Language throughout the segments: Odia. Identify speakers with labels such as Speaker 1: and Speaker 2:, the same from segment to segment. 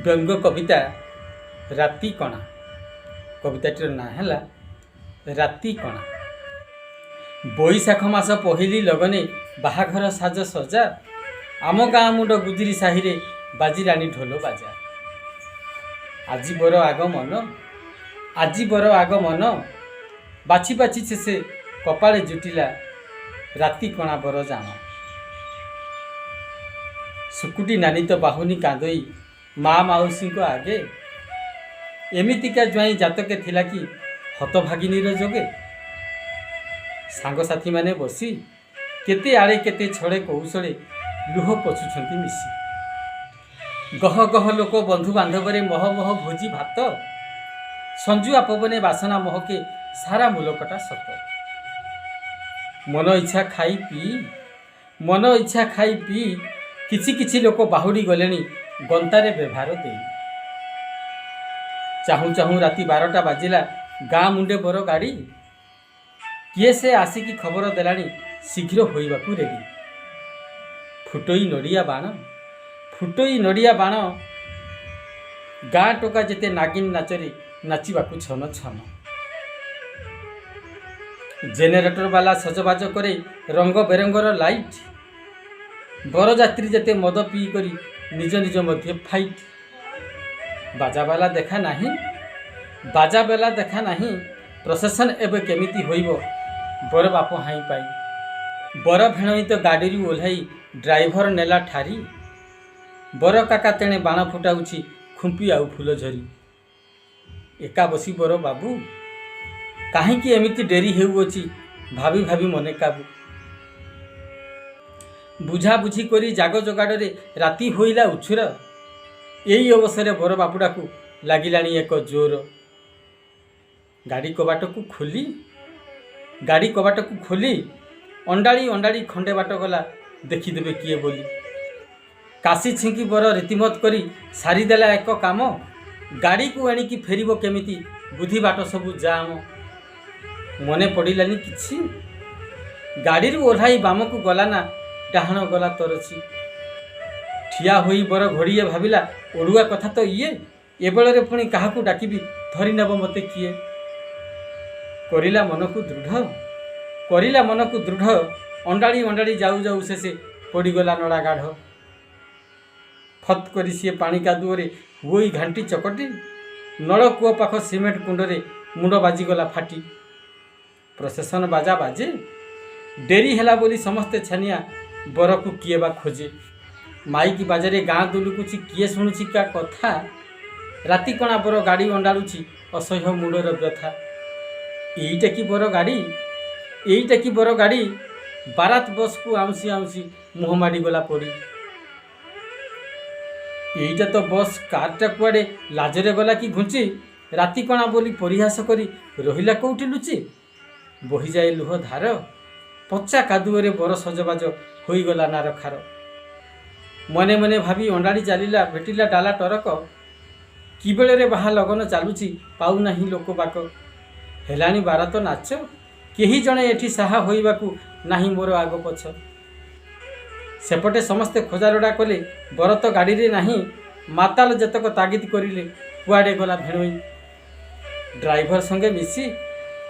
Speaker 1: ବ୍ୟଙ୍ଗ କବିତା ରାତି କଣା। କବିତାଟିର ନାଁ ହେଲା ରାତି କଣା। ବୈଶାଖ ମାସ ପହିଲି ଲଗନେ ବାହାଘର ସାଜ ସଜା, ଆମ ଗାଁ ମୁଣ୍ଡ ଗୁଜୁରି ସାହିରେ ବାଜିଲାଣି ଢୋଲ ବାଜା। ଆଜି ବର ଆଗମନ, ଆଜି ବର ଆଗମନ, ବାଛି ବାଛି ଶେଷେ କପାଳେ ଜୁଟିଲା ରାତି କଣା ବର ଜାଣ। ସୁକୁଟି ନାନୀ ତ ବାହୁନି କାନ୍ଦୋଇ ମା ମାଉସୀଙ୍କ ଆଗେ, ଏମିତିକା ଜ୍ୱାଇଁ ଜାତକେ ଥିଲା କି ହତଭାଗିନୀର ଯୋଗେ। ସାଙ୍ଗସାଥିମାନେ ବସି କେତେ ଆଡ଼େ କେତେ ଛଳେ କୌଶଳେ ଲୁହ ପୋଛୁଛନ୍ତି ମିଶି। ଗହ ଗହ ଲୋକ ବନ୍ଧୁବାନ୍ଧବରେ ମହ ମହ ଭୋଜି ଭାତ, ସଞ୍ଜୁଆ ପବନେ ବାସନା ମହକେ ସାରା ମୂଲକଟା ସତ। ମନ ଇଚ୍ଛା ଖାଇ ପିଇ, ମନ ଇଚ୍ଛା ଖାଇ ପିଇ କିଛି କିଛି ଲୋକ ବାହୁଡ଼ି ଗଲେଣି ଗନ୍ତାରେ ବେଭାର ଦେଇ। ଚାହୁଁ ଚାହୁଁ ରାତି 12ଟା ବାଜିଲା, ଗାଁ ମୁଣ୍ଡେ ବର ଗାଡ଼ି। କିଏ ସେ ଆସିକି ଖବର ଦେଲାଣି ଶୀଘ୍ର ହୋଇବାକୁ ରେଡ଼ି। ଫୁଟୋଇ ନଡ଼ିଆ ବାଣ, ଫୁଟୋଇ ନଡ଼ିଆ ବାଣ, ଗାଁ ଟୋକା ଯେତେ ନାଗିନ ନାଚରେ ନାଚିବାକୁ ଛନ ଛନ। ଜେନେରେଟର ବାଲା ସଜବାଜ କରେ ରଙ୍ଗ ବେରଙ୍ଗର ଲାଇଟ୍, ବରଯାତ୍ରୀ ଯେତେ ମଦ ପିଇ କରି ନିଜ ନିଜ ମଧ୍ୟେ ଫାଇଟ୍। ବାଜାବାଲା ଦେଖା ନାହିଁ, ବାଜାବାଲା ଦେଖା ନାହିଁ, ପ୍ରସେସନ୍ ଏବେ କେମିତି ହୋଇବ ବର ବାପ ହାଇଁ ପାଇ। ବର ଭେଣୋଇ ତ ଗାଡ଼ିରୁ ଓହ୍ଲାଇ ଡ୍ରାଇଭର ନେଲା ଠାରି, ବର କାକା ତେଣେ ବାଣ ଫୁଟାଉଛି ଖୁମ୍ପି ଆଉ ଫୁଲଝରି। ଏକା ବସି ବର ବାବୁ କାହିଁକି ଏମିତି ଡେରି ହେଉଅଛି ଭାବି ଭାବି ମନେ କାବୁ। ବୁଝାବୁଝି କରି ଜାଗ ଯୋଗାଡ଼ରେ ରାତି ହୋଇଲା ଉଛୁର, ଏଇ ଅବସରେ ବର ବାପୁଡ଼ାକୁ ଲାଗିଲାଣି ଏକ ଜୋର। ଗାଡ଼ି କବାଟକୁ ଖୋଲି, ଗାଡ଼ି କବାଟକୁ ଖୋଲି ଅଣ୍ଡାଳି ଅଣ୍ଡାଳି ଖଣ୍ଡେ ବାଟ ଗଲା ଦେଖିଦେବେ କିଏ ବୋଲି। କାଶି ଛିଙ୍କି ବର ରୀତିମତ କରି ସାରିଦେଲା ଏକ କାମ, ଗାଡ଼ିକୁ ଆଣିକି ଫେରିବ କେମିତି ବୁଦ୍ଧି ବାଟ ସବୁ ଜାମ। ମନେ ପଡ଼ିଲାନି କିଛି, ଗାଡ଼ିରୁ ଓହ୍ଲାଇ ବାମକୁ ଗଲା ନା ଡାହାଣ ଗଲା ତରଛି। ଠିଆ ହୋଇ ବର ଘଡ଼ିଏ ଭାବିଲା ଅଡ଼ୁଆ କଥା ତ ଇଏ, ଏବେଳରେ ପୁଣି କାହାକୁ ଡାକିବି ଧରି ନେବ ମୋତେ କିଏ। କରିଲା ମନକୁ ଦୃଢ଼, କରିଲା ମନକୁ ଦୃଢ଼, ଅଣ୍ଡାଳି ଅଣ୍ଡାଳି ଯାଉ ଯାଉ ଶେଷେ ପଡ଼ିଗଲା ନଡ଼ା ଗାଢ଼। ଫତ୍ କରି ସିଏ ପାଣି କାଦୁଅରେ ହୋଇ ଘାଣ୍ଟି ଚକଟି, ନଳକୂଅ ପାଖ ସିମେଣ୍ଟ କୁଣ୍ଡରେ ମୁଣ୍ଡ ବାଜିଗଲା ଫାଟି। ପ୍ରସେସନ ବାଜା ବାଜେ, ଡେରି ହେଲା ବୋଲି ସମସ୍ତେ ଛାନିଆ ବରକୁ କିଏ ବା ଖୋଜେ। ମାଇକି ବାଜାରେ ଗାଁ ଦୁଲୁକୁଛି କିଏ ଶୁଣୁଛି କା କଥା, ରାତି କଣା ବର ଗାଡ଼ି ଅଣ୍ଡାଳୁଛି ଅସହ୍ୟ ମୁଣ୍ଡର ବ୍ୟଥା। ଏଇଟା କି ବର ଗାଡ଼ି, ଏଇଟା କି ବର ଗାଡ଼ି, ବାରାତ ବସ୍କୁ ଆଉଁସି ଆଉଁସି ମୁହଁ ମାଡ଼ିଗଲା ପଡ଼ି। ଏଇଟା ତ ବସ୍, କାରଟା କୁଆଡ଼େ ଲାଜରେ ଗଲା କି ଘୁଞ୍ଚି, ରାତି କଣା ବୋଲି ପରିହାସ କରି ରହିଲା କୋଉଠି ଲୁଚି। ବହିଯାଏ ଲୁହ ଧାର, ପଚା କାଦୁଅରେ ବର ସଜବାଜ ହୋଇଗଲା ନାରଖାର। ମନେ ମନେ ଭାବି ଅଣ୍ଡାଳି ଚାଲିଲା ଭେଟିଲା ଡାଲା ଟରକ, କି ବେଳରେ ବାହା ଲଗନ ଚାଲୁଛି ପାଉନାହିଁ ଲୋକ ବାକ। ହେଲାଣି ବାରାତ ନାଚ, କେହି ଜଣେ ଏଠି ସାହା ହୋଇବାକୁ ନାହିଁ ମୋର ଆଗ ପଛ। ସେପଟେ ସମସ୍ତେ ଖୋଜାଲୋଡ଼ା କଲେ ବର ତ ଗାଡ଼ିରେ ନାହିଁ, ମାତାଲ ଯେତକ ତାଗିଦ କରିଲେ କୁଆଡ଼େ ଗଲା ଭେଣୋଇ। ଡ୍ରାଇଭର ସଙ୍ଗେ ମିଶି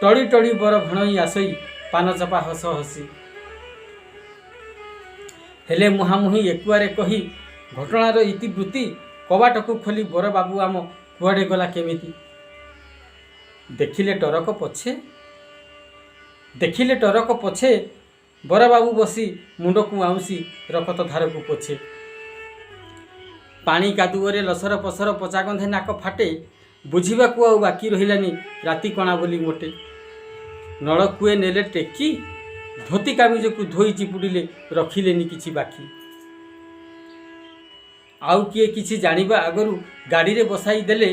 Speaker 1: ଟଳି ଟଳି ବର ଭେଣୋଇ ଆସଇ ପାନ ଚପା ହସ ହସି। ହେଲେ ମୁହାଁମୁହିଁ ଏକୁଆରେ କହି ଘଟଣାର ଇତିବୃତ୍ତି, କବାଟକୁ ଖୋଲି ବର ବାବୁ ଆମ କୁଆଡ଼େ ଗଲା କେମିତି। ଦେଖିଲେ ଟରକ ପଛେ, ଦେଖିଲେ ଟରକ ପଛେ ବରବାବୁ ବସି ମୁଣ୍ଡକୁ ଆଉଁସି ରକତ ଧାରକୁ ପୋଛେ। ପାଣି କାଦୁଅରେ ଲସର ପସର ପଚା ଗନ୍ଧେ ନାକ ଫାଟେ, ବୁଝିବାକୁ ଆଉ ବାକି ରହିଲାନି ରାତି କଣା ବୋଲି ମୋଟେ। ନଳକୂଏ ନେଲେ ଟେକି, ଧୋତି କାମିଜକୁ ଧୋଇ ଚିପୁଡ଼ିଲେ ରଖିଲେନି କିଛି ବାକି। ଆଉ କିଏ କିଛି ଜାଣିବା ଆଗରୁ ଗାଡ଼ିରେ ବସାଇ ଦେଲେ,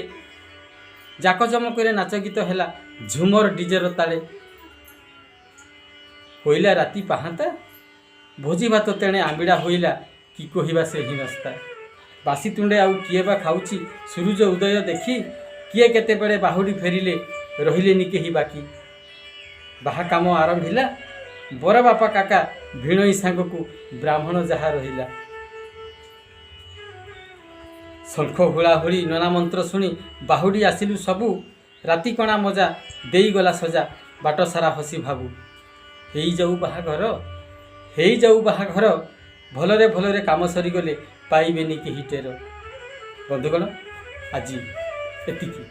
Speaker 1: ଜାକଜମକରେ ନାଚ ଗୀତ ହେଲା ଝୁମର ଡିଜେର ତାଳେ। ହୋଇଲା ରାତି ପାହାନ୍ତା, ଭୋଜି ଭାତ ତେଣେ ଆମ୍ବିଳା ହୋଇଲା କି କହିବା ସେ ହୀନସ୍ତା। ବାସି ତୁଣ୍ଡେ ଆଉ କିଏ ବା ଖାଉଛି ସୂରୁଜ ଉଦୟ ଦେଖି, କିଏ କେତେବେଳେ ବାହୁଡ଼ି ଫେରିଲେ ରହିଲେନି କେହି ବାକି। ବାହା କାମ ଆରମ୍ଭିଲା, ବର ବାପା କାକା ଭିଣୋଇ ସାଙ୍ଗକୁ ବ୍ରାହ୍ମଣ ଯାହା ରହିଲା। ଶଙ୍ଖ ହୁଳାହୁଳି ନନା ମନ୍ତ୍ର ଶୁଣି ବାହୁଡ଼ି ଆସିଲୁ ସବୁ। ରାତିକଣା ମଜା ଦେଇଗଲା ସଜା, ବାଟ ସାରା ହସି ଭାବୁ। ହେଇଯାଉ ବାହାଘର, ହେଇଯାଉ ବାହାଘର, ଭଲରେ ଭଲରେ କାମ ସରିଗଲେ ପାଇବେନି କେହି ଟେର। ବନ୍ଧୁଗଣ, ଆଜି ଏତିକି।